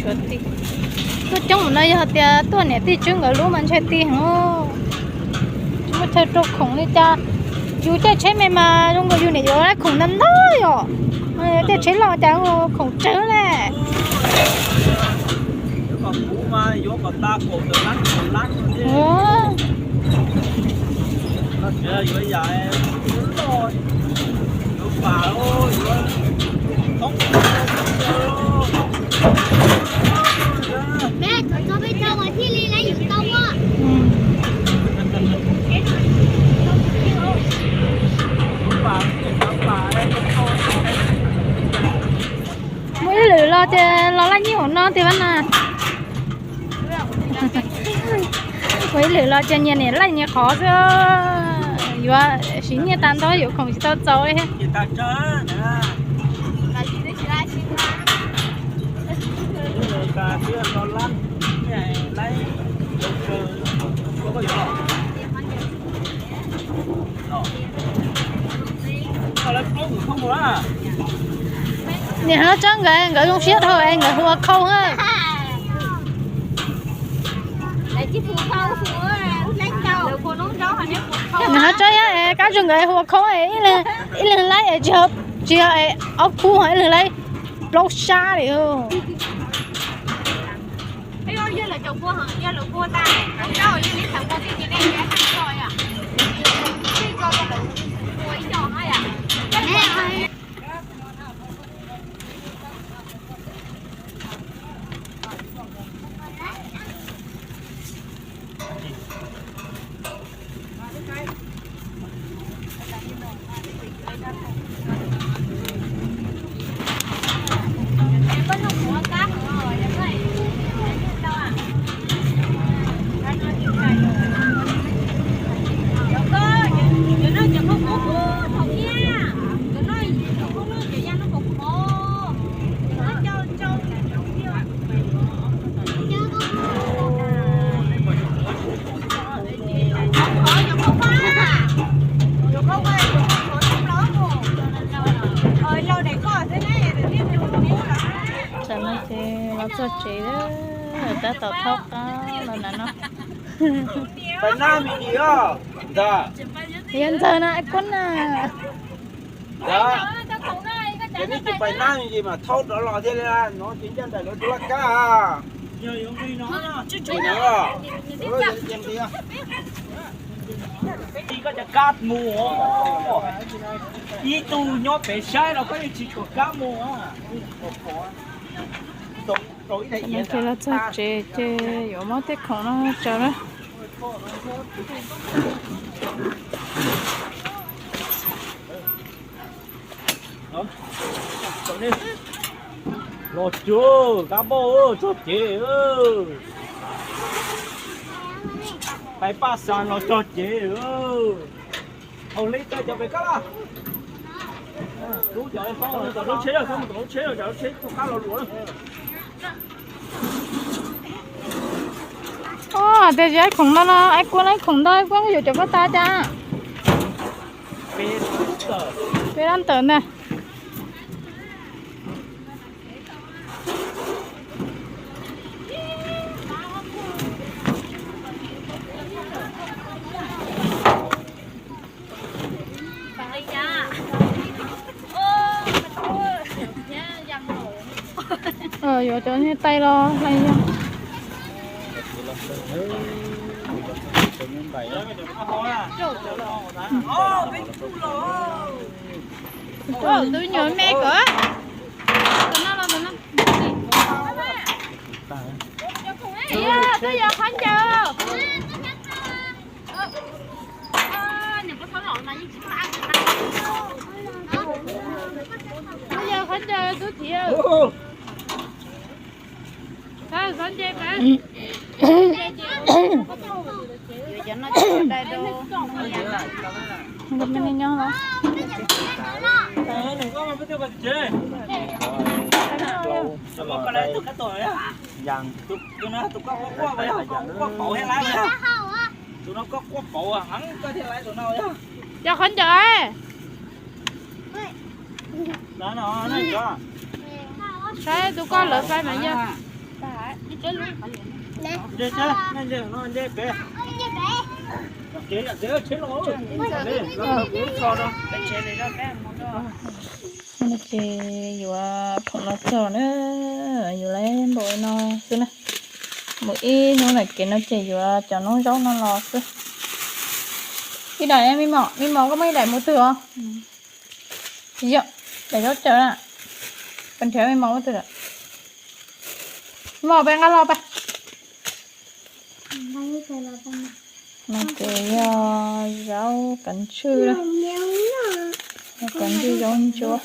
Tuaj coob no yog tias tuaj niam tij Tswb nkawd lub mas ntshai ti heev. Tsis muaj chaw rau khoom li cas. Yus caij tsheb me mas zoo nkaus yus niam yuav khoom ntau ntau yom. Caij tsheb loj cas khoom tsawg le. Muaj ib lwm los ces los laij nyiaj hauv no tiag na. Muaj ib lwm los ces nyias niam laij nyias qhov xwb. Yuav siv nyiaj tas ntau yuav khoom tsis tau txaus li. Niam hlob Tsob nkawd, nkawd zoo siab dhau es nkawd hu ua khau na. Niam hlob Tsob Yab es Kab Zuag nkawd hu ua khau, ib leeg laij es tsis yog, tsis yog es ob khub, ib leeg laij plaub sab li. Tam no ces los txog tsev, tab tom thaub qab los na no. Yog ntxawg na, kuv na. Ces nej tsis pais nab me ntsis mas thaub rov los thiaj li no ces ncaj nraim lawv rov laj kab. Koj cov kab mus, ib tug nyob pem saib los koj yeej tsis tshua kab mus. Ces los txog tsev ces yuav muab tej khoom no tso na. Los tsuag kab npauj txog cev. Pais paj xas los txog cev. Haus li tau cov pem kab laj. Rub cov tom lub tsheb, tom lub tsheb, cov lub tsheb tom qab los luam. Tias tsis ib khoom no no, ib kuab ib khoom ntau, ib kuab yuav cov koj tas cas. Peb dab ntawm ntag. Yuav cov niag tais los hlais yog. Tus nyuam me kom tus no los tus no. Twb yog qhov ncaws. Twb yog qhov ncaws tub thiab. Xav xav nce pab. Yuav cov no coj dai rau. Nkawd me neeg nyob los. Tus no koj quaj pauv thiab lawm. Tus no koj quaj pauv heev koj thiaj laiv tus no. Yog qhov ncaws. Saib tus koj lawv pab mas yog. No ces yuav khoom no txog na, yuav lawv npaum no xwb na. Mus ib hnub lawm kev no ces yuav cov noob zaub no los xwb. Ib daim, me mos, me mos koj muaj ib daim mus twg os? Tsis yog, daim zaub caws na. Koj nrhiav me mos mus twg lawm? Me mos, peb nqa los peb. No ces yog zaub kav ntswj, zaub kav ntswj zaub ntsuab.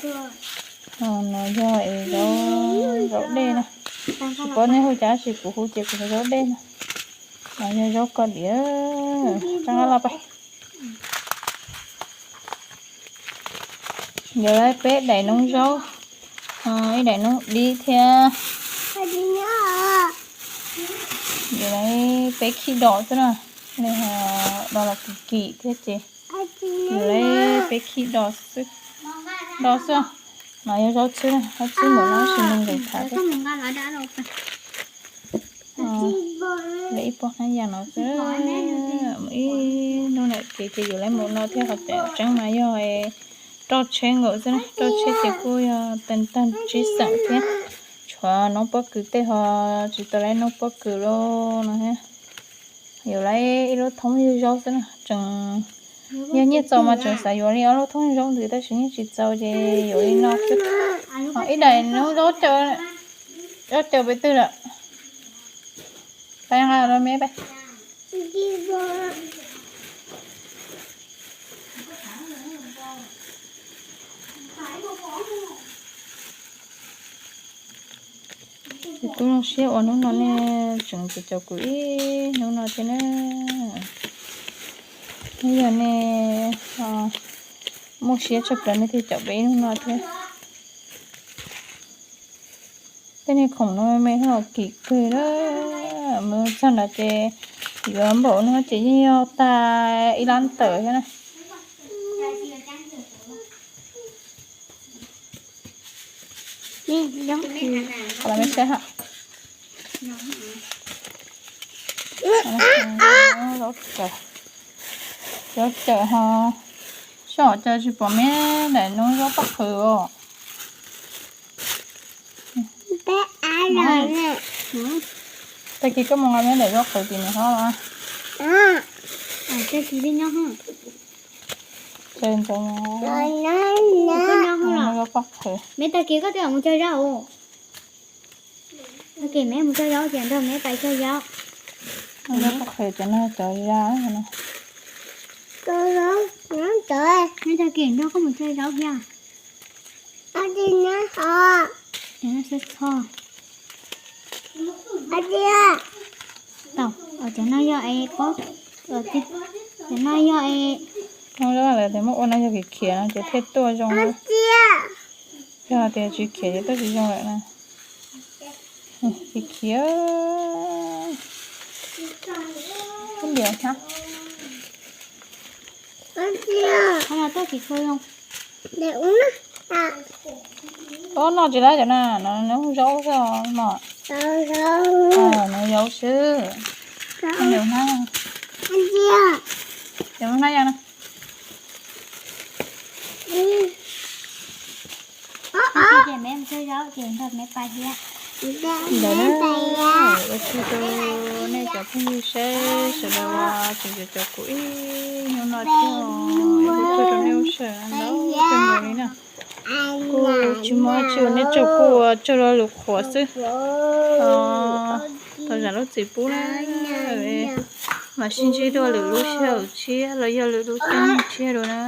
No yog es zaub, zaub dej na. Tsis paub nej hu cas, tab sis kuv hu ces kuv hu zaub dej na. No yog zaub koj diav, rov nqa los peb. Yuav lawv peb daim noob zaub, ib daim noob dib thiab. Yuav lawv peb khib dos xwb na, nej ho dos los kim kim thiab ces yuav lawv peb khib dos xwb. Dos xwb. No yog zaub txhwb, zaub txhwb npaum no sis neeg nqis thav xwb. Lawv ib pob hnab yas no xwb. Ib hnub na ces ces yuav lawv mus no thiab, qhov tseeb mas yog roj tsheb nkaus xwb na, roj tsheb ces kuj yog tag tag tsib xeem thiab. Tshuav noob pob kws tej ho tsis tau lawv noob pob kws los no thiab. Yuav lawv ib lub thoob zaub xwb na, tseem yog nyiaj txaus mas tseem xav yuav li ob lub thoob zaub ntxiv tab sis nyiaj tsis txaus ces yuav li no xwb. Ib daim noob zaub caws, zaub caws pem twg lawm? Peb nqa los me peb. Ces kuv zoo siab uas hnub no nej tseem caum kuv ib hnub no thiab na. Yog nej muaj siab tshaj plaws nej thiaj caum peb ib hnub no thiab. Tej niag khoom no me me los kim kawg na, mus txog nrad ces yuav npaum no ces yeej yog tag ib lab tawm thiab na. Los me saib ha. Zaub cawm, zaub cawm ho, soj cas tsis pom me daim noob zaub paj qhwv os. Tag kis koj mus nqa me daim zaub qhwv tim nws hlob los. Tag kis ntawd zaub paj qhwv. Me tag kis koj twb mus cog zaub. Tag kis me mus cog zaub ces nrog me pais cog zaub. Zaub paj qhwv cov no cov zaj no. Me tag kis nrog koj mus cog zaub thiab. Cov no xwb txho. Tau, cov no yog es pob, cov no yog es. Noob zaub lawv tias muab ua no yog khiav khiav no ces thiaj tuaj zoo na. Yog tias tsis khiav ces tuaj tsis zoo lawm na. Khiav khiav. Ib ntiav hnab. Ob no tsis lab cov na, no zaub xwb no. No zaub xwb. Ib ntiav hnab. Cov hnab yog na. Ntawd na, ua tsaug rau nej cov phooj ywg sawv daws uas tseem caum kuv ib hnub no thiab, ua tsaug rau nej ua tsaug ntau kawg nkaus li na. Kuj tsis muaj dab tsi uas nej tsaug, kuj ua tsaug rau lus qhuas xwb. Thov zam lub txim pub na, mam sib ntsib dua lwm lub sij hawm tshiab los yog lwm lub caij nyoog tshiab dua na.